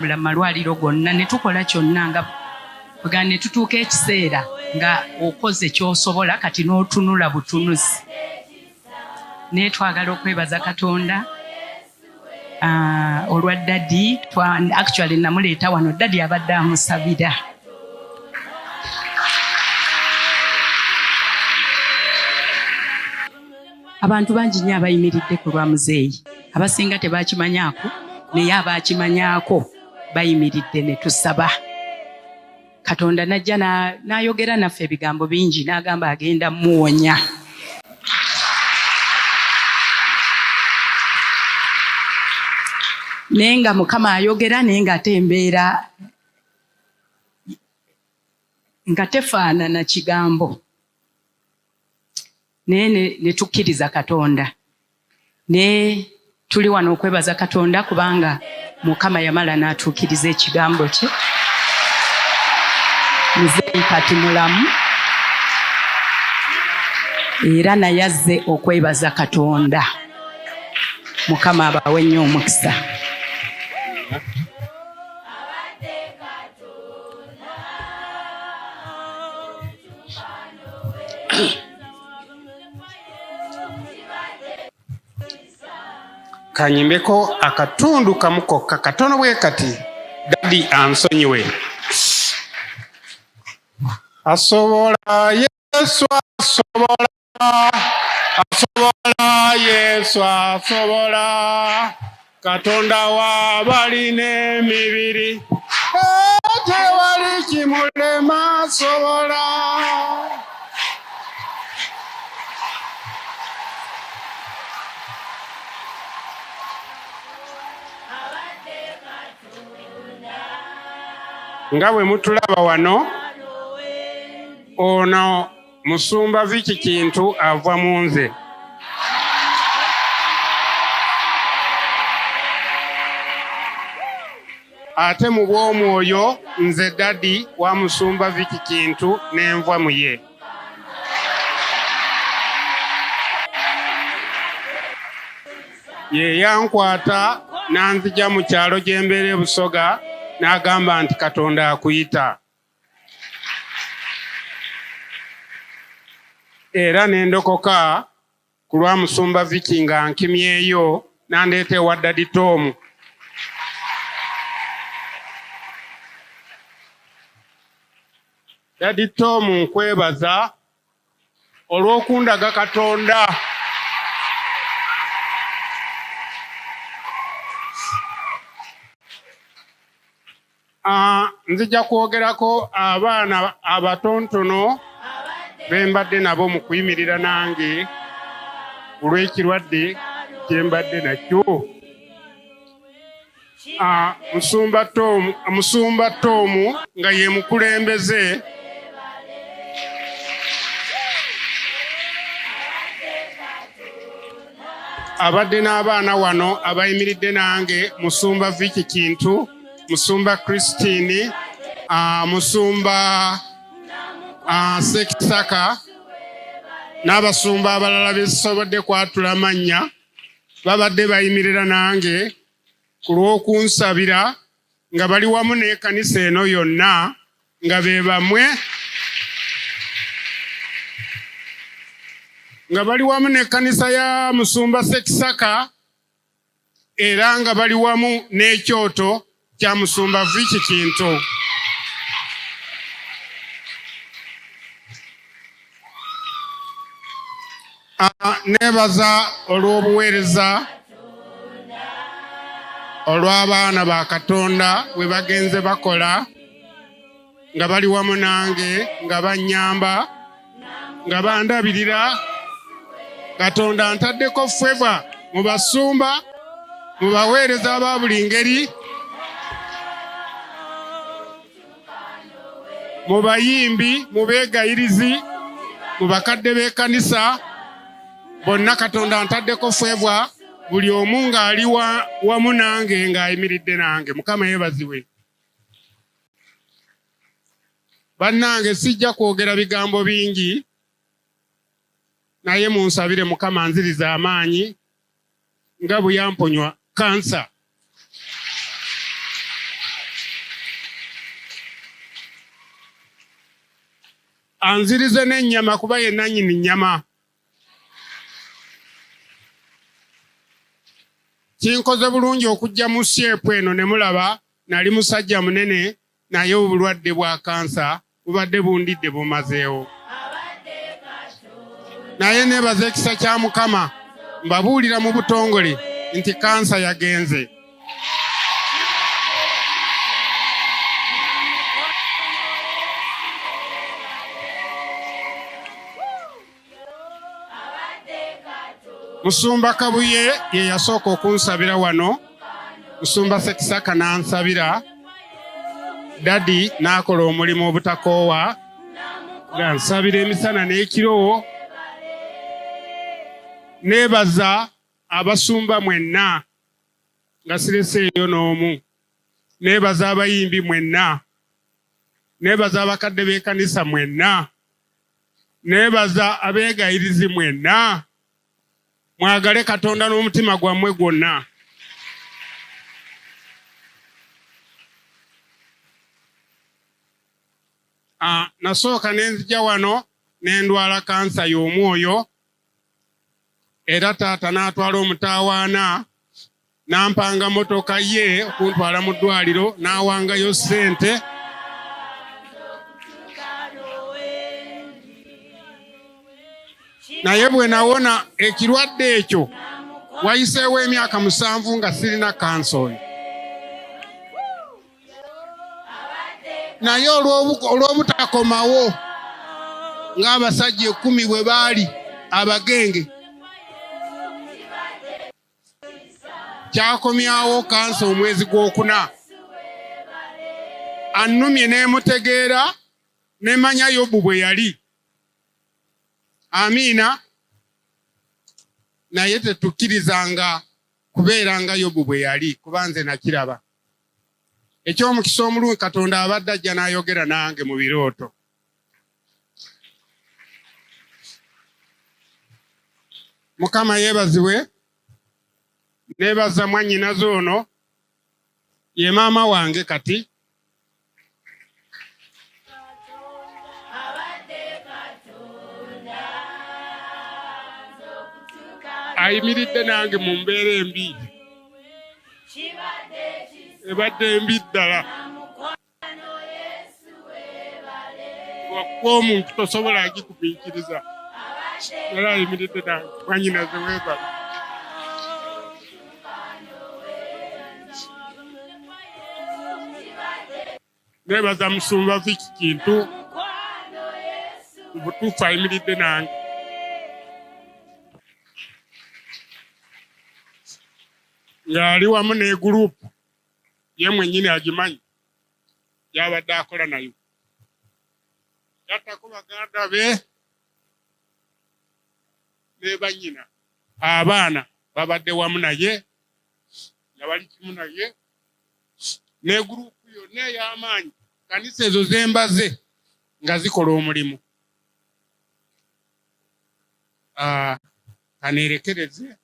Mu malwaliro gonna ne tukola kyonna nga ga ne tutuuka ekiseera nga okoze ky'osobola kati n'otunula butunuzi. Naye twagala okwebaza Katonda olwa daddy. Actually namuleeta wano, daddy abadde amusabira. Abantu bangi nnyo abayimiridde ku lwa muzeeyi, abasinga tebakimanyaako, naye abakimanyaako bayimiridde ne tusaba Katonda n'ajja n'ayogera naffe ebigambo bingi, n'agamba agenda muwonya. Naye nga Mukama ayogera, naye nga ate embeera nga tefaanana kigambo, naye ne tukkiriza Katonda. Naye tuli wano okwebaza Katonda kubanga Mukama yamala n'atuukiriza ekigambo kye. Muzeeyi kati mulamu era naye azze okwebaza Katonda. Mukama abawe nnyo omukisa. Kanyimbeko akatundu kamu kokka katono bwe kati, daddy ansonyiwe. Asobola Yesu, asobola, asobola Yesu, asobola. Katonda w'abalina emibiri, tewali kimulema, asobola. Nga bwe mutulaba wano, ono musumba Viki Kintu ava mu nze. Ate mu bw'omwoyo nze daddy wa musumba Viki Kintu n'enva mu ye. Ye yankwata n'anzija mu kyalo gye mbeera e Busoga n'agamba nti Katonda akuyita. Era ne ndokoka ku lwa musumba Viki nga nkimyeyo n'andeeta ewa Daddy Tom. Daddy Tom, nkwebaza olw'okundaga Katonda. Nzija kwogerako abaana abatontono be mbadde nabo mu kuyimirira nange olw'ekirwadde kye mbadde nakyo. Musumba Tom nga ye mukulembeze abadde n'abaana wano abayimiridde nange, musumba Viki Kintu, musumba Christine, musumba Sekisaka n'abasumba abalala besisobodde kwatula mannya, babadde bayimirira nange ku lw'okunsabira nga bali wamu n'ekanisa eno yonna, nga be bamwe nga bali wamu n'ekkanisa ya musumba Sekisaka, era nga bali wamu n'ekyoto kya musumba Viki Kintu. Nebaza olw'obuweereza olw'abaana ba Katonda bwe bagenze bakola nga bali wamu nange, nga bannyamba, nga bandabirira. Katonda ntaddeko favour mu basumba, mu baweereza aba buli ngeri, mu bayimbi, mu beegayirizi, mu bakadde b'ekkanisa bonna. Katonda ntaddeko favour buli omu ng'ali wamu nange, ng'ayimiridde nange. Mukama yeebazibwe. Bannange, sijja kwogera bigambo bingi, naye munsabire Mukama nziriza amaanyi nga bwe yamponywa kansa. Anzirize n'ennyama kuba ye nannyini nnyama. Kinkoze bulungi okujja mu syepu eno ne mulaba nali musajja munene naye obulwadde bwa kansa bubadde bundidde bumazeewo. Naye nebaza ekisa kya Mukama mbabuulira mu butongole nti kansa yagenze. Musumba Kabuye ye yasooka okunsabira wano, Musumba Sekisaka n'ansabira, dadi n'akola omulimu obutakoowa nga nsabira emisana n'ekiro. Neebaza abasumba mwenna nga sireseeyo n'omu, neebaza abayimbi mwenna, neebaza abakadde b'ekanisa mwenna, neebaza abeegayirizi mwenna. Mwagale Katonda n'omutima gwammwe gwonna. Nasooka ne nzija wano ne ndwala kansa y'omwoyo, era taata n'atwala omutawaana n'ampanga motoka ye okuntwala mu ddwaliro n'awangayo ssente. Naye bwe nawona ekirwadde ekyo wayiseewo emyaka 7 nga sirina kansa oyo. Naye olw'obutakomawo ng'abasajja 10 bwe baali abagenge, kyakomyawo kansa omwezi gw'okuna. Annumye n'emutegeera ne manya Yobu bwe yali. Amiina. Naye tetukkirizanga kubeera nga Yobu bwe yali, kuba nze nakiraba. Eky'omukisa omulungi Katonda abadde ajja n'ayogera nange mu birooto. Mukama yeebazibwe. Neebaza mwannyinaze ono, ye maama wange kati. Ayimiridde nange mu mbeera embi, ebadde embi ddala. Wakuba omuntu tosobola agikumiikiriza, era ayimiridde nange. Mwannyinaze weebale. Neebaza Musumba Viki Kintu, mu butuufu ayimiridde nange. Ng'ali wamu ne gurupu ye mwennyini agimanyi gy'abadde akola nayo. Gattako baganda be ne bannyina, abaana babadde wamu naye nga bali kimu naye ne gurupu yonna ey'amaanyi, kanisa ezo zembaze nga zikola omulimu. Kaneerekereze.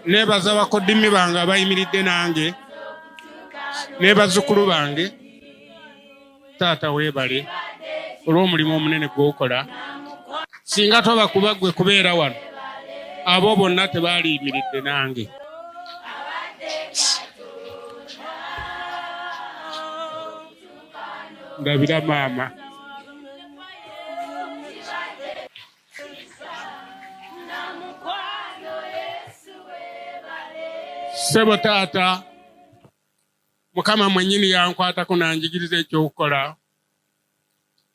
Neebaza bakodimi bange abayimiridde nange ne bazzukulu bange. Taata weebale olw'omulimu omunene gw'okola. Singa toba kuba ggwe kubeera wano, abo bonna tebaaliyimiridde nange. Ndabira maama. Ssebo taata, Mukama mwennyini yankwatako n'anjigiriza ekyokukola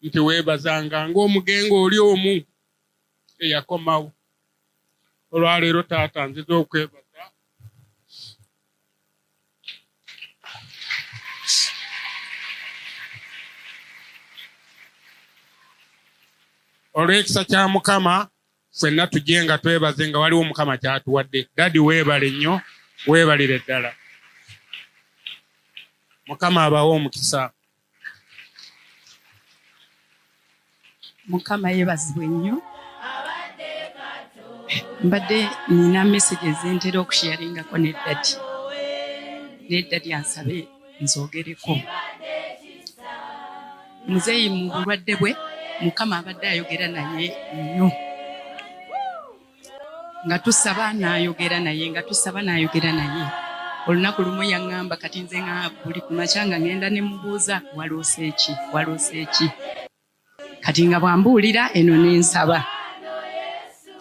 nti weebazanga ng'omugenge oli omu eyakomawo. Olwaleero taata nziza okwebaza olw'ekisa kya Mukama. Ffenna tujje nga twebaze nga waliwo Mukama kyatuwadde. Dadi weebale nnyo, weebalire ddala. Mukama abawe omukisa. Mukama yeebazibwe nnyo. Mbadde nina message zentera okusharingako ne daddy, ne daddy ansabe nzogereko. Muzeeyi mu bulwadde bwe Mukama abadde ayogera naye nnyo, nga tusaba n'ayogera naye, nga tusaba n'ayogera naye. Olunaku lumu yaŋŋamba, kati nze nga buli ku makya nga ŋŋenda ne mubuuza, waloose ki, waloose ki? Kati nga bwambuulira eno ne nsaba,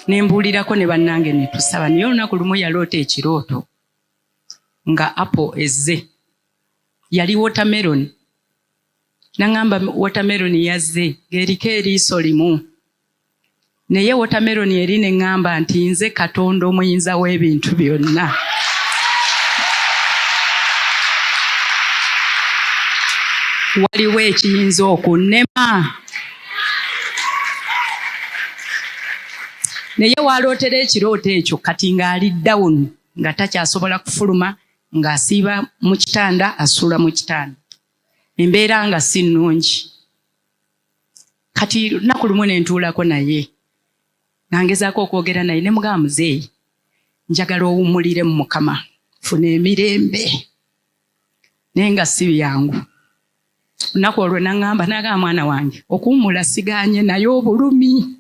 ne mbuulirako ne bannange ne tusaba. Naye olunaku lumu yaloota ekirooto nga apple ezze, yali watermelon. Naŋŋamba watermelon yazze ng'eriko eriiso limu, naye watermelon eri neŋŋamba nti nze Katonda omuyinza w'ebintu byonna. Waliwo ekiyinza okunnema? Naye walootera ekirooto ekyo kati ng'ali down, nga takyasobola kufuluma, ng'asiiba mu kitanda, asuula mu kitanda, embeera nga si nnungi. Kati lunaku lumu ne ntuulako naye nga ngezaako okwogera naye, ne mugamba, muzeeyi, njagala owummulire mu Mukama, funa emirembe, naye nga si byangu. Lunaku olwo naŋŋamba, nagamba, mwana wange, okuwummula siganye, naye obulumi.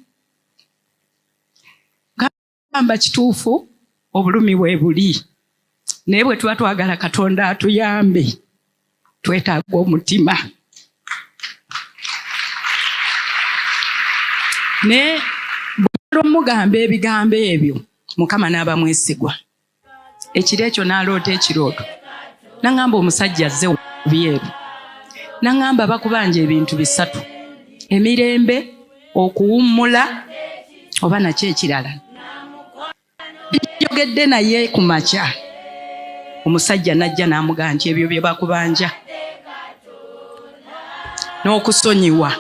Gamba kituufu, obulumi bwe buli, naye bwe tuba twagala Katonda atuyambe, twetaaga omutima. Naye bwala omugamba ebigambo ebyo, Mukama n'aba mwesigwa. Ekiro ekyo n'aloota ekirooto, naŋŋamba omusajja azze byeru, naŋŋamba bakubanja ebintu bisatu: emirembe, okuwummula, oba nakyo ekirala. Njogedde naye ku makya, omusajja n'ajja n'amugamba nti ebyo bye bakubanja n'okusonyiwa.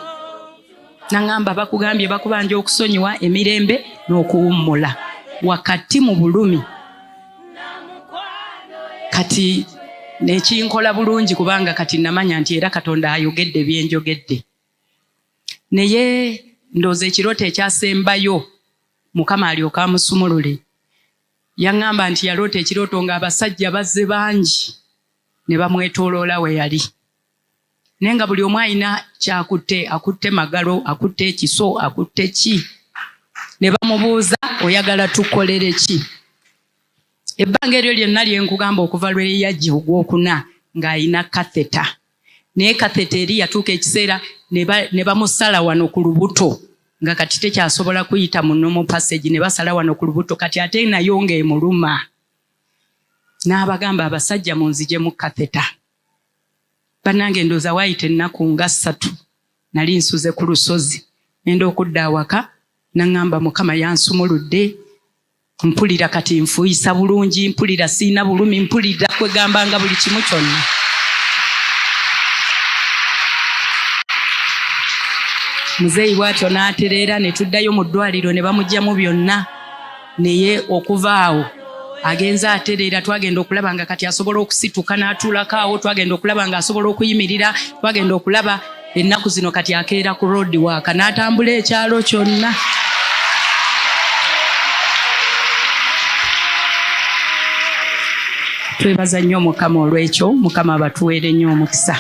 Naŋŋamba bakugambye bakubanja okusonyiwa, emirembe n'okuwummula wakati mu bulumi. Kati nekinkola bulungi, kubanga kati namanya nti era Katonda ayogedde byenjogedde. Naye ndowooza ekirooto ekyasembayo, Mukama alyoka amusumulule, yaŋŋamba nti yaloota ekirooto ng'abasajja bazze bangi ne bamwetooloola we yali, naye nga buli omu alina kyakutte, akutte magalo, akutte ekiso, akutte ki, ne bamubuuza, oyagala tukolere ki? Ebbanga eryo lyonna lyenkugamba, okuva lwe yajja ogwokuna, ng'alina catheter, naye catheter eri yatuuka ekiseera ne bamusala wano ku lubuto, nga kati tekyasobola kuyita mu normal passage, ne basala wano ku lubuto. Kati ate nayo ng'emuluma. N'abagamba, abasajja, munzije mu catheter. Bannange, ndowooza waayita ennaku nga 3, nali nsuze ku lusozi, ngenda okudda awaka, naŋŋamba, Mukama yansumuludde, mpulira kati nfuuyisa bulungi, mpulira siina bulumi, mpulira kwegamba nga buli kimu kyonna. Muzeeyi bw'atyo n'atereera, ne tuddayo mu ddwaliro ne bamuggyamu byonna. Naye okuva awo agenze atereera. Twagenda okulaba nga kati asobola okusituka n'atuulako awo, twagenda okulaba nga asobola okuyimirira, twagenda okulaba ennaku zino kati akeera ku road waaka n'atambula ekyalo kyonna. Twebaza nnyo Mukama olw'ekyo. Mukama abatuweere nnyo omukisa.